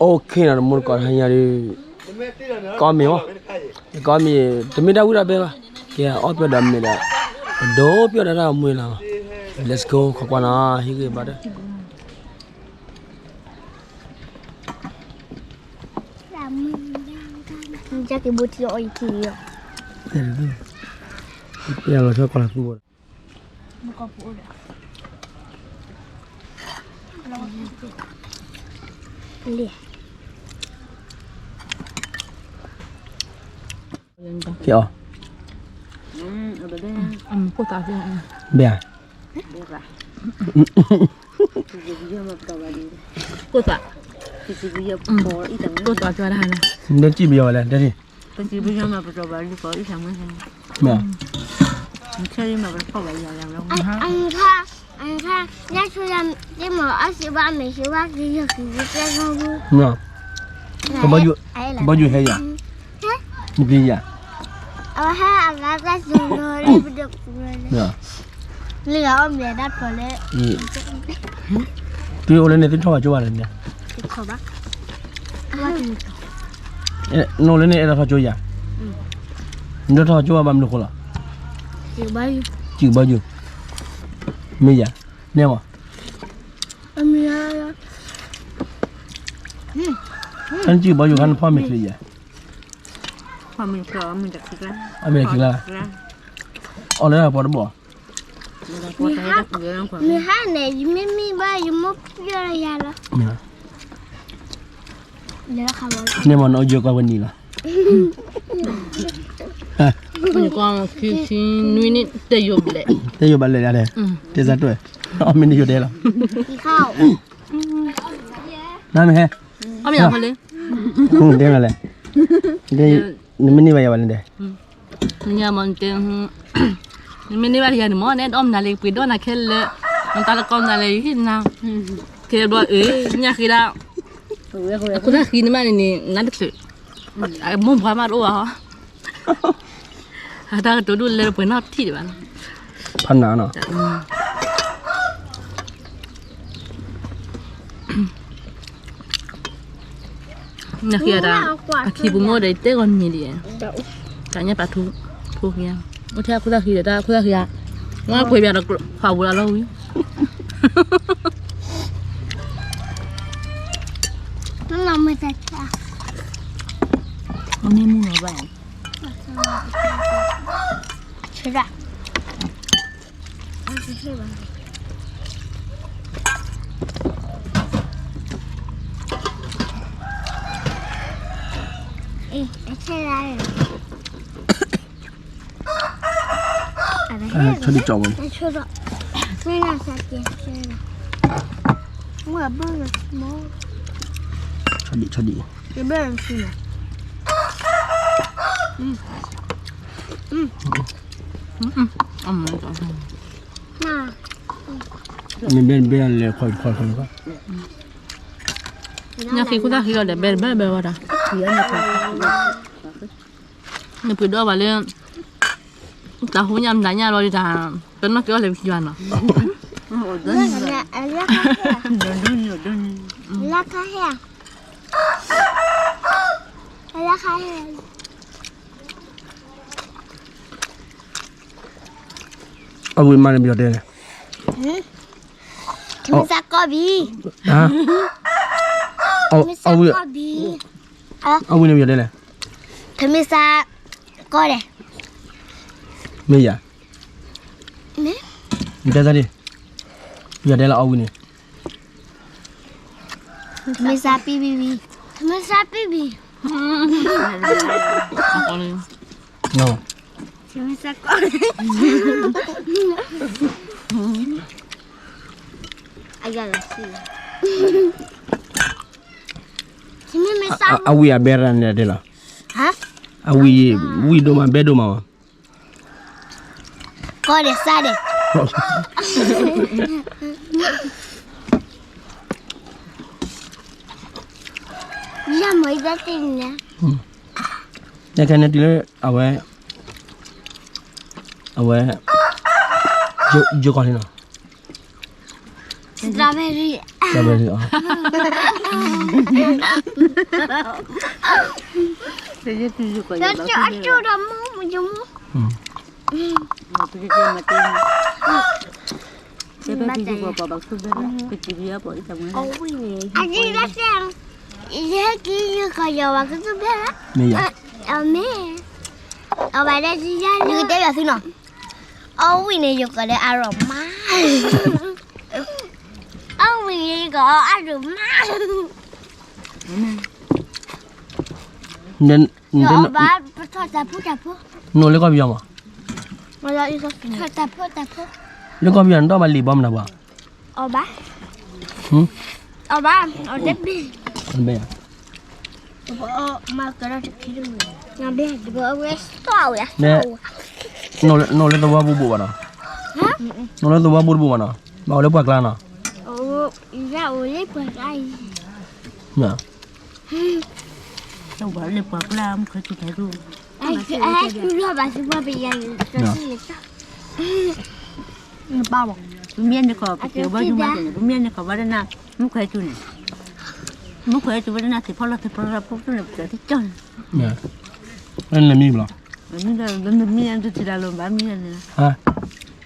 အိၣ်ခ့နီၤ တမူတကိးတဟါညါဒုး ကီမ့ၢ်အီၤ, ကီမ့ၢ် တမ့ၢ်တၢ်ဝံၣ်တၢ်ဘဲဘၣ်, ကဲအီၣ်ပျီဒီးမ့ၢ်ဒီး ပဒိပျီဒီးတၢ်မူလီၤ. Let's go ခိးကွၢ်နီၤ ဟံၣ်ဂ့ၤဘၣ်ဒီး ကဘိထံအီၣ်ယထံလီၤ. ပျီလီၤဆီကီးလီၤသူဝဲ ကဲအီၤ ဘဲဧါ ကိၣ်သွး ကိၣ်သွးကၠီတဟါလၢ နစံၣ်ပယီၤလဲၣ် တဲဒ် မ့ၢ် ကဘီယူၤဟဲယၤ နပျံၤယၤ လၢအီၣ်မ့ၤဒၣ်ထီၣ်လၢ တုၤအိၣ်လၢန့ၣ် သုထီၣ်ဘၣ်ကၠိဘၣ်လဲၣ်န့ၣ် နအိၣ်လၢန့ၣ် အဲၣ်ဒိးထီၣ်ကၠိယၤ နထီၣ်ကၠိဘၣ်ဘၣ်မနုၤဃိလီၤ စံၣ်ကဘီယူၤ မ့ၢ်ယၤ နဲမး ခါနစံၣ်ကဘီယူၤခါနဖီမ့ၤချ့ယၤ အမ့ၢ်တခံကျါ အီၣ်လၢပှၤတဘီၣ် မ့ၢ်ဟါန့ၣ် ယမ့ၢ်မံဘၣ် ယမိၢ်ပျီယၤလီၤ န့ၣ်မ့ၢ်နအိၣ်ယိၤကွၢ်ဝဲနံၤလီၤ နွံနံၣ် တဲယိၤဘျဲၣ် တဲယိၤဘၣ်လဲၣ်ဒၣ် တဲစၢ်တွဲၣ် အီၣ်မ့ၢ်နယိၤဒဲးလီၤ နမ့ၢ်ဟဲ အီၣ်မ့ၢ်အီၣ်ဖဲလဲၣ် တဲမလဲၣ် နမ့ၢ်န့ၢ်ဘၣ်ယၤဘၣ်လဲၣ်ဒဲး နမ့ၢ်န့ၢ်ဘၣ်ယၤန့ၣ်မ့ၢ် နအီၣ်မနုၤလဲၣ် ပှ့ၤဒီးနၤခဲလၢာ် နတၢ်လၢကီၢ်နၤလဲၣ် ယဟ့ၣ်နၤ ကဲဘျီအၢ ညၣ်ဃ့ဒၣ် အခိၣ်သၣ်ဃံန့ၣ်မးန့ၣ် နါတချုး မိၢ်ပှၢ်မးတအိၣ်ဘၣ်ဟီ အတၢ်ကတိၤဒိၣ်လဲၣ်ပှဲၤနီၣ်ထံၣ်ဒံးဘၣ်နီၤ ဖးနၤနီၤ နဃ့အတၢ် အခံပူၤမိၢ်ဒီးတဲဂီၤမံၤဒံး တၢ်ညၣ်ပာ်ထူ ထူဃ့ အိၣ်ထဲအခိၣ်သၣ်ဃံဒီးတၢ်အခိၣ်သၣ်ဃံဧါ ဝဲပှ့ၤဘၣ်ဒီးခွါပူၤလီၤလီၤဝံၤ မ့ၢ်မူလီၤဘၣ် ဆဲဒၣ် အဆဲဒၣ် အဆဲဒၣ် ဆဲဒၣ် ဆဲဒၣ် ဆဲဒၣ် ဆဲဒၣ် နဘဲဘဲလဲၤခွါခွါခွါ ညၣ်ဃ့ခိၣ်သၣ်ဃံလီၤဒီး ဘဲဘဲဘဲဝဲဒၣ် နပှ့ၤဒီးဘၣ်လၢ တၢ်ဟူညၣ်မတၤညၣ်လီၤဒ်တၢ် ပနီၢ်က့ၤအီၣ်လဲၤပယွၤနီၤ လၢခါဟဲ လၢခါဟဲ အဝံၤမးန့ၣ်ပယီၤတဲလဲၣ် ထမင်းစားကောင်းပြီ ထမင်းစားကောင်းပြီ အဝံၤန့ၣ်ပယီၤတဲလဲၣ် ထမင်းစားကောင်းတယ် မ့ၢ်ယၤ မ့ၢ် နတဲသးဒ် ပယီၤတဲလၢအဝံၤန့ၣ် ထမင်းစားပြီးပြီ ထမင်းစားပြီးပြီ ထမင်းစားကောင်းတယ် အရသာရှိတယ် ထမင်းမစားဘူး အဝံၤအဘဲရၣ်န့ၣ်တဲလီၤ ဟမ် အဝံၤ ဝံၤဒိၣ်မး ဘဲဒိၣ်မး ကောင်းတယ် စားတယ် ရမီး အံၤတသ့ၣ်ညါ ညါခဲန့ၣ်တုၤလၢ အဝဲ အဝဲ ယိၤကီၢ်လံနီၤ strawberry strawberry အီၤ အကၠိဒီးမူ မူ ယမူ အဝံၣ်န့ၣ် ယဟဲက့ၤယကီၢ်ယွၤဝဲကသူဘဲလၢ မ့ၢ်ယၤ အမ့ၢ် အဝဲဒၣ်ယၤ ယကတဲယၤသုနီၤ အဝံၣ်န့ၣ် ယကီၢ်လၢအရီၣ်မး အဝံၣ်န့ၣ်ယကီၢ်အရီၣ်မး န န နအိၣ်လၢကီၢ်ပယီၤမး လၢကီၢ်ပယီၤနတၢ်မၤလံာ်ဘီမနုၤဘၣ် အီၣ်ဘၣ် အီၣ်ဘၣ် အီၣ်တဘ့ၣ် အီၣ်တဘ့ၣ် နအိၣ်လၢသဝီပူၤတဘူၣ်ဘၣ်နီၤ နအိၣ်လၢသဝီပူၤတဘူၣ်ဘၣ်နီၤ ဘၣ်အိၣ်လၢပှၢ်ကျါနီၤ လၢပှၢ်ကျါ မုၢ်ခဲကီၢ် ပမ့ၢ်န့ၣ်ခီ ပက့ၤဘီယူၤမးန့ၣ် ပမ့ၢ်န့ၣ်ခီဘီဒၣ်နၤ မုၢ်ခွဲးတူန့ၣ် မုၢ်ခွဲးတူဝဲဒၣ်နၤ သ့ၣ်ဖီလီၤသ့ၣ်ဖီလီၤ ပူၤတူန့ၣ် ပကထံၣ်ကၠီန့ၣ် နမံဘျီ မံလၢ မံလၢ ဒုးထံၣ်တၢ်လီၤ ဘၣ်မံလၢန့ၣ်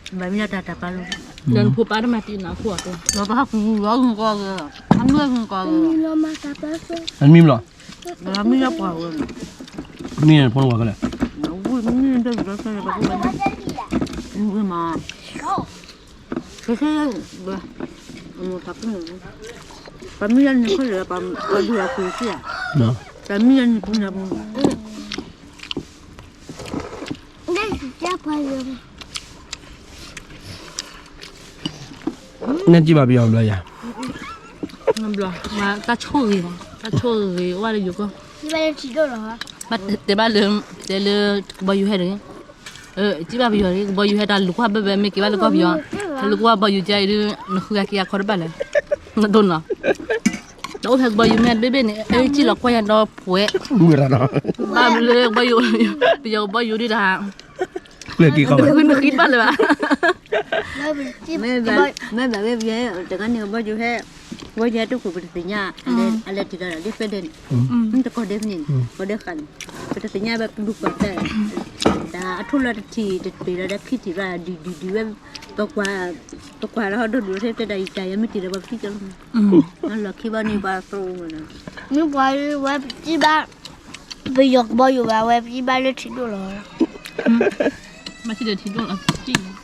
ဘၣ်မံလၢတၢ်တၢ်ပာ်လီၤ ဒီးနဖိပၢ်တမၤတံၢ်နၤခိၣ်အီၤ လီၤပဟးကူၤလီၤဂုၤကီၢ်ဂ့ၤ အမံဂုၤကီၢ်ဂ့ၤ နမံဘျီ မံလၢပှၤဝဲ မံလၢဖိနဝၤကလဲၣ် ဝံၣ်မံလၢဒိၣ်ဒိၣ်ကလဲၣ် ပှၤကဘၣ် ဝံၣ်မး ကဲဆဲ ပှၤမံလၢနံၤခိၣ်လၢ ပှၤဒုးအပူၤစ့ၢ်ဧါ ပှၤမံလၢနံၤပူၤနၤပူၤ နစံးဘၣ်ပယီၤဘျီယၤ ဘျီ တၢ်ဆိၣ်ဂ့ၤ တၢ်ဆိၣ်ဂ့ၤ အိၣ်ဘၣ်လၢယိၤကီၢ် တဲဘၣ်လၢ တဲလၢ ကဘီယူၤဟဲတဂ့ၤ စံးဘၣ်ပယီၤတဂ့ၤ ကဘီယူၤဟဲတၢ်လူၤကွၢ်ဘၣ်ဘၣ် မ့ၢ်က့ၤဘၣ်လၢကီၢ်ပယီၤ ဟဲလူၤကွၢ်ဘီယူၤကါအံၤဒုး နဃုဂၤက့ၤအခီတဘၣ်လဲၣ် နဒိၣ်နီၤ နအိၣ်ဖဲကဘီယူၤမ့ၢ်တဘ့ၣ်ဘ့ၣ်န့ၣ် အဲၣ်စံၣ်လီၤကွၢ်ယၤဒီးပှဲၤ ဘၣ်လၢကဘီယူၤ ပယီၤကဘီယူၤဒုးတၢ် နဃုနဃံတဘၣ်လၢၤဘၣ် မ့ၢ်ဘၣ်ဝဲပယီၤ တဂၤန့ၣ်ကဘီယူၤဟဲ ကဘီယူၤဟဲတခိၣ်ပတသ့ၣ်ညါ အလဲၤထံၣ်ဒီးဒ်ဖဲဒဲးန့ၣ် တကိးဒဲးဖဲန့ၣ် ကိးဒဲးဃာ်န့ၣ် ပတသ့ၣ်ညါဘၣ်ပလူၤကွၢ်တၢ် တၢ်အထိၣ်လၢတထံၣ်တတုၤလီၤဒီးခံထံၣ်ဘၣ် ဒုးဒုးဒုးဝဲ ပကွၢ် ပကွၢ်လၢဟီၣ်ဒိၣ်ဒိၣ်ထဲတဲဒၣ်ယတၢ်ယမ့ၢ်တံၢ်ဒီးပှၤပထံၣ်ကၢလီၤ လီၢ်ခံဘီန့ၣ်ပှၤသရိာ်မး မ့ၢ်ပှၤဝဲပစံးဘၣ် ပယီၤကဘီယူၤဘၣ်ဝဲပစံးဘၣ်လၢထံဒိၣ်လီၤ မ့ၢ်ထံဒိၣ်လီၤ